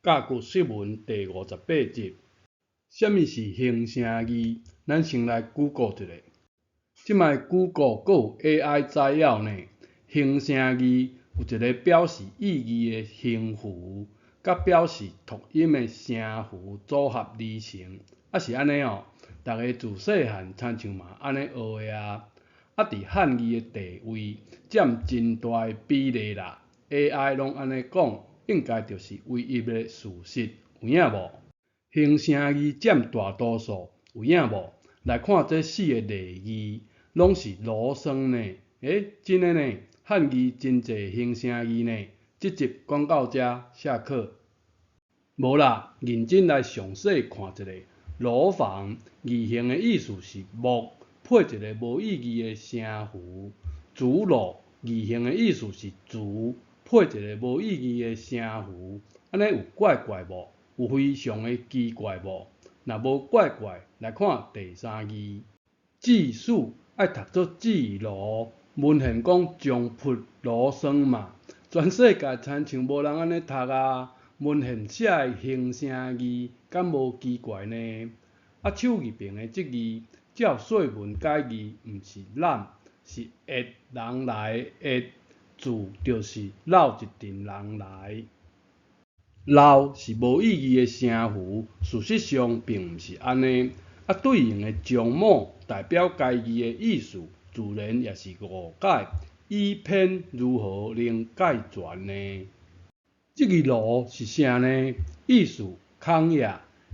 教诂釋文第58集，啥物是形聲字？咱先來 Google 一下。這擺 Google 閣有 AI 摘要呢。形聲字有一个表示意義的形符，佮表示讀音的聲符組合而成。啊是按呢哦，逐家自細漢親像嘛按呢學的啊。啊，佇漢字的地位佔真大的比例啦。AI 攏按呢講，應該就是唯一的事實，有影無？形聲字佔大多數，有影無？來看這四个例字，攏是蘆酸呢。欸，真的呢，漢字真濟形聲字呢。這集講到這，下課。無啦，認真來詳細看一下。蘆房字形的意思是木，配一个無意義的聲符。竹蘆字形的意思是竹，配一个無意義的聲符，按呢有怪怪無？有非常的奇怪無？若無怪怪，來看第三字，祭祀愛讀做祭爐，文獻講將潑蘆酸嘛，全世界親像無人按呢讀啊。文獻寫的形聲字，敢無奇怪呢？啊，手字旁的這字，照說文解字，毋是攬，是挹人來的挹。字就是摎一陣人來。摎是無意義的聲符，事實上並毋是按呢。啊，對應的樟母代表該字的意思，自然也是誤解。語篇如何能蓋全呢？這字蘆是啥呢？意思空也，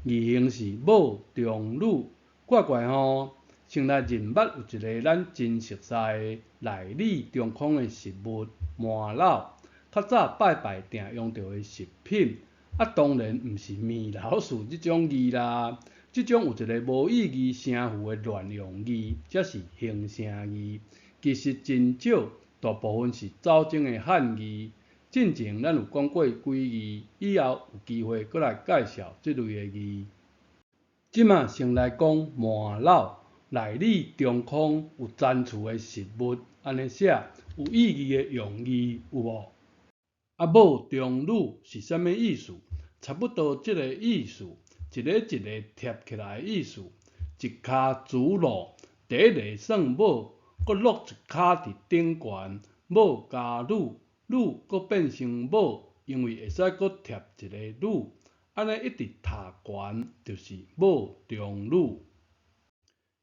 字形是母中女，怪怪吼。先來認捌有一个咱真熟似的內裡中空的食物麻荖，較早拜拜定用著的食品，啊當然毋是米老鼠這種字啦，這種有一个無意義聲符的亂用字，才是形聲字。其實真少，大部分是走鐘的漢字。進前咱有講過幾字，以後有機會閣來介紹這類的字。這馬先來講麻荖。內裡中空有層次的食物，按呢寫有意義的用字有無？啊，母中女是啥物意思？差不多這个意思，一个一个疊起來的意思。一跤竹蘆，第一个算母，閣落一跤佇頂懸，母加女，女閣變成母，因為會使閣疊一個女，按呢一直讀懸，就是母中女。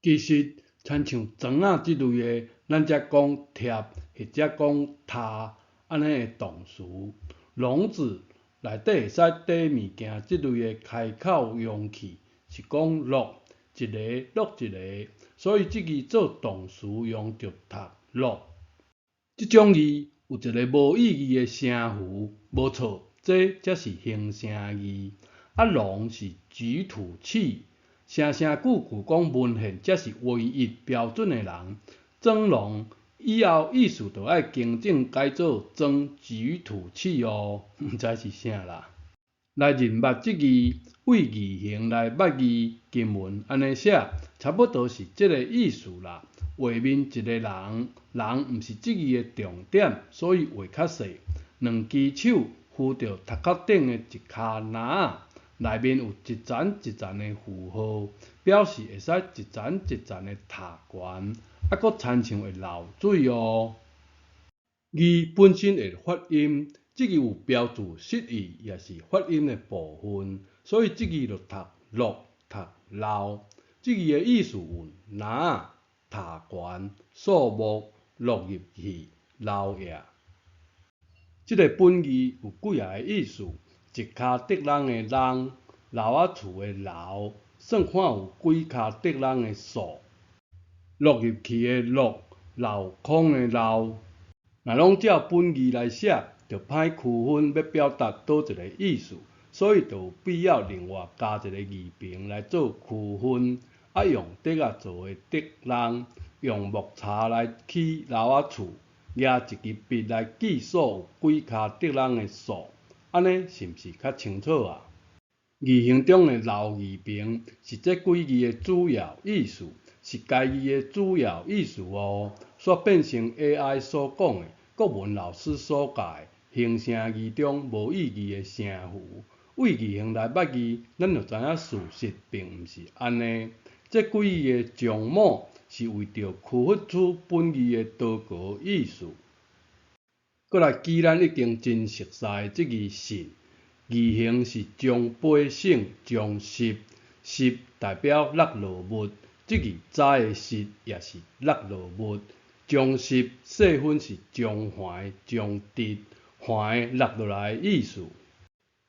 其實，親像庄仔這類的，咱才講疊或者講踏按呢的動詞。籠子內底會使綴物件這類的開口容器，是講落一个落一个，所以這字做動詞用就讀落。這種字有一个無意義的聲符，無錯，這才是形聲字。啊，籠是舉土器。聲聲句句講文獻才是唯一標準的人，裝籠以後意思就愛更正改做裝舉土器哦，毋知是啥啦。來認捌這字，對字形來捌字，經文按呢寫，差不多是這个意思啦。畫面一个人，人毋是這字的重點，所以畫較細。兩支手扶著頭殼頂的一跤籃仔。內面有一層一層的符號，表示會使一層一層的讀懸，啊，閣親像會漏水哦。字本身會發音，這字有標註釋義，也是發音的部分，所以這字就讀落、讀漏。這字的意思有籃仔、讀懸、數目、落入去、漏液。這个本字有幾仔个意思。一跤竹籠的籠，樓仔厝的樓，算看有幾跤竹籠的數。落入去的落，鏤空的漏。若攏照本字來寫，就歹區分欲表達佗一个意思，所以就有必要另外加一个字旁來做區分。啊，用竹仔做的竹籠，用木柴來起樓仔厝，舉一支筆來記數有幾跤竹籠的數。按呢是毋是較清楚啊？字形中的漏字旁是這幾字的主要意思，是該字的主要意思哦。煞變成 AI 所講的，國文老師所教的形聲字中無意義的聲符，對字形來捌字，咱就知影事實並毋是按呢。這幾字的將母是為著區分出本字的多個意思。閣來舉咱已經真熟似的這字信，字形是將飛省將濕，濕代表落落物，這字早的實也是落落物。將濕細分是將橫將直，橫落落來的意思。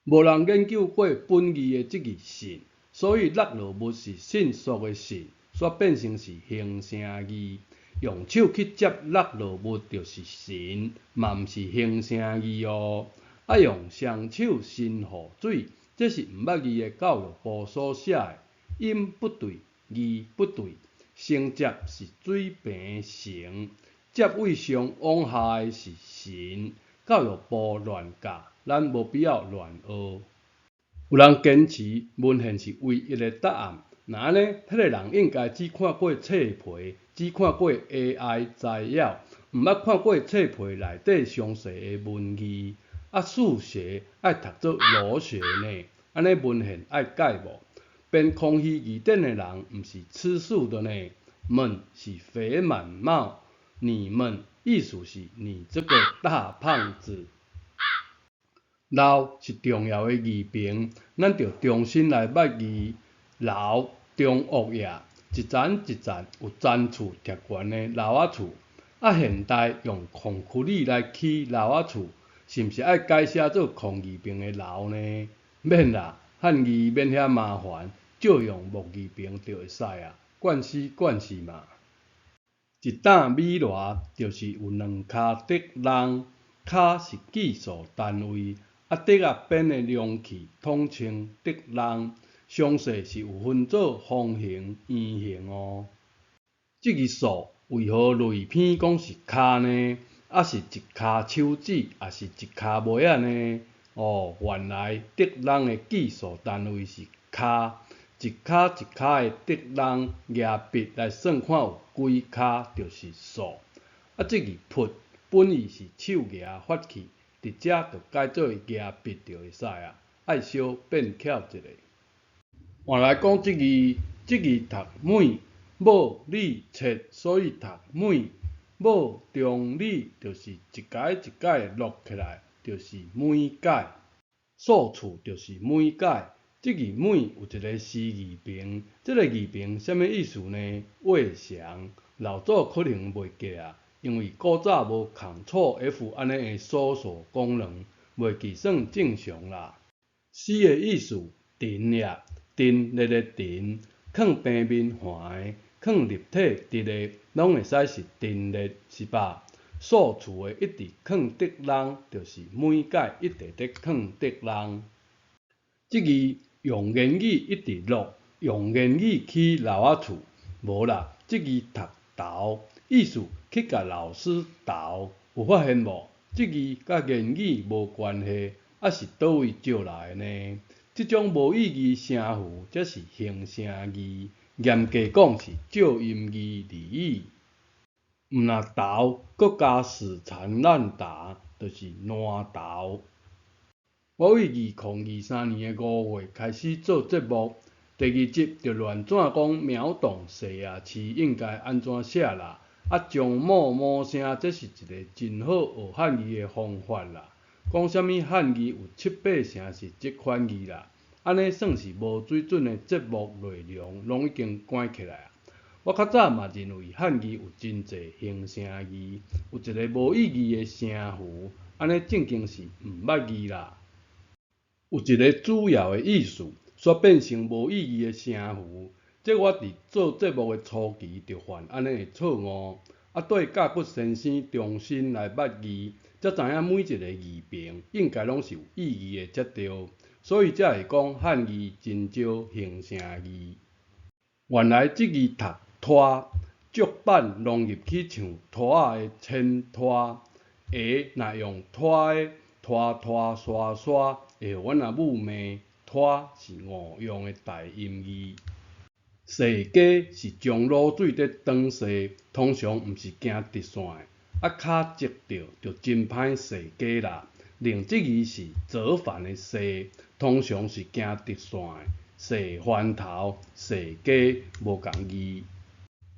無人研究過本字的這字信，所以落落物是迅速的迅，煞變成是形聲字。用手去接落落物就是神，嘛毋是形聲字哦。啊，用雙手伸雨水，這是毋捌字的教育部所寫的，音不對，字不對。承接是水平承，接位上往下的是神。教育部亂教，咱無必要亂學。有人堅持文獻是唯一的答案，若按呢，彼個人應該只看過冊皮，只看過 AI 摘要，毋捌看過冊皮內底詳細的文字。啊，數學愛讀做螺旋呢，按呢文獻愛改無？編康熙字典的人毋是吃素的呢？們是肥滿貌，你們意思是你這個大胖子。樓是重要的字旁，咱著重新來捌字。樓中屋也，一層一層有層次疊懸的樓仔厝。啊，現代用空窟里來起樓仔厝，是毋是愛改寫做空字旁的樓呢？免啦，漢字免遐麻煩，照用木字旁就會使啊，慣勢慣勢嘛。一擔米偌就是有兩跤竹籠，跤是計數單位，啊竹仔編的容器統稱竹籠，詳細是有分做方形、圓形哦。這個數為何類篇講是跤呢？啊是一跤手指，抑是一跤尾仔呢？哦，原來竹籠的計數單位是跤，一跤一跤的竹籠，舉筆來算看有幾跤就是數。啊，這字拂本意是手舉發去，佇遮就改做舉筆就會使啊，愛小變巧一下。換來講這字，這字讀每，母里切，所以讀每。母中里就是一解一解摞起來，就是每解。數厝就是每解。這字每有一個師字旁，這個字旁啥物意思呢？未詳，老祖可能袂記啊，因為古早無 Ctrl F 按呢的搜索功能，袂記算正常啦。師的意思，陳也，陳列的陳，囥平面橫的，囥立體直的，攏會使是陳列，是吧？數厝的一直囥竹籠，就是每改一直佇囥竹籠。這字用言語一直落，用言語起樓仔厝，無啦，這字讀投，意思去共老師投，有發現無？這字佮言語無關係，啊是佗位借來的呢？這種無意義聲符才是形聲字，嚴格講是借音字而已。毋若投，閣加死纏爛打，就是爛投。我對2023年的5月開始做節目，第二集就亂怎講秒懂西亞市應該按怎寫啦？啊，將母母聲，這是一個真好學漢字的方法啦。講啥物漢字有七八成是這款字啦，按呢算是無水準的節目內容，攏已經關起來啊。我較早嘛認為漢字有真濟形聲字，有一個無意義的聲符，按呢正經是毋捌字啦。有一個主要的意思，煞變成無意義的聲符，這我佇做節目的初期就犯按呢的錯誤。啊，綴教骨先生重新來捌字，才知影每一個字旁應該攏是有意義的才對，所以才會講漢字真少形聲字。原來這字讀拖，竹板融入去像拖仔的牽拖，鞋若用拖的拖拖沙沙，會予阮阿母罵。拖是誤用的台音字。踅街是將滷水佇轉踅，通常毋是行直線的，啊跤折著就真歹踅街啦。另一字是折返的踅，通常是行直線的，踅番頭、踅街無仝字。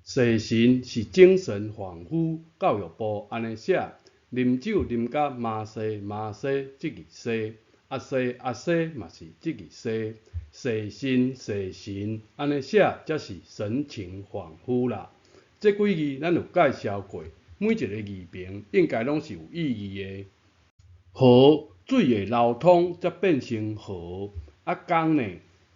踅神是精神恍惚，教育部按呢寫，啉酒啉甲麻西麻西，這字西，阿西阿西嘛是這字西，踅神踅神按呢寫才是神情恍惚啦。這幾字咱有介紹過，每一个字旁應該攏是有意義的。河水會流通才變成河，啊工呢？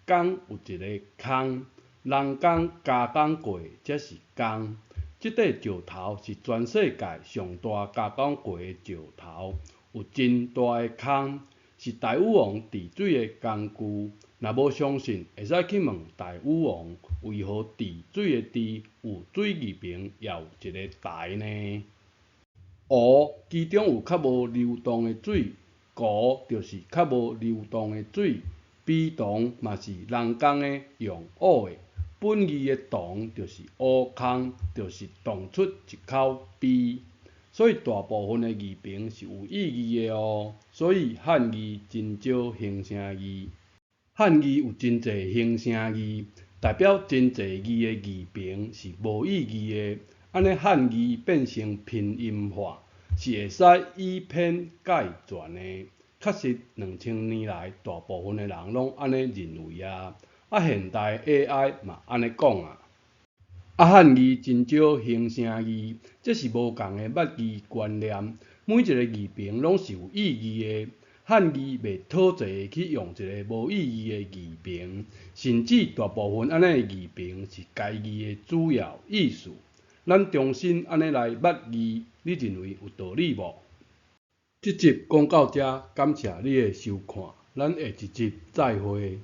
工有一个空，人工加工過才是工。這塊石頭是全世界上大加工過的石頭，有真大的空，是大禹王治水的工具。若無相信，會使去問大禹王，為何治水的治有水字旁，也有一个台呢？湖其中有較無流動的水，湖就是較無流動的水。鱉洞嘛是人工的用挖的，本字的洞就是挖空，就是洞出一口鱉。所以大部分的字旁是有意義的哦。所以漢字真少形聲字。漢字有真濟形聲字，代表真濟字的字旁是無意義的。按呢漢字變成拼音化，是會使以偏概全的。確實，2000年來，大部分的人攏按呢認為啊。啊，現代 AI 嘛按呢講啊。啊，漢字真少形聲字，這是無仝的捌字觀念。每一個字旁攏是有意義的。漢字袂討濟去用一个無意義的字旁，甚至大部分按呢的字旁是該字的主要意思。咱重新按呢來捌字，你認為有道理無？這集講到遮，感謝你的收看，咱下一集再會。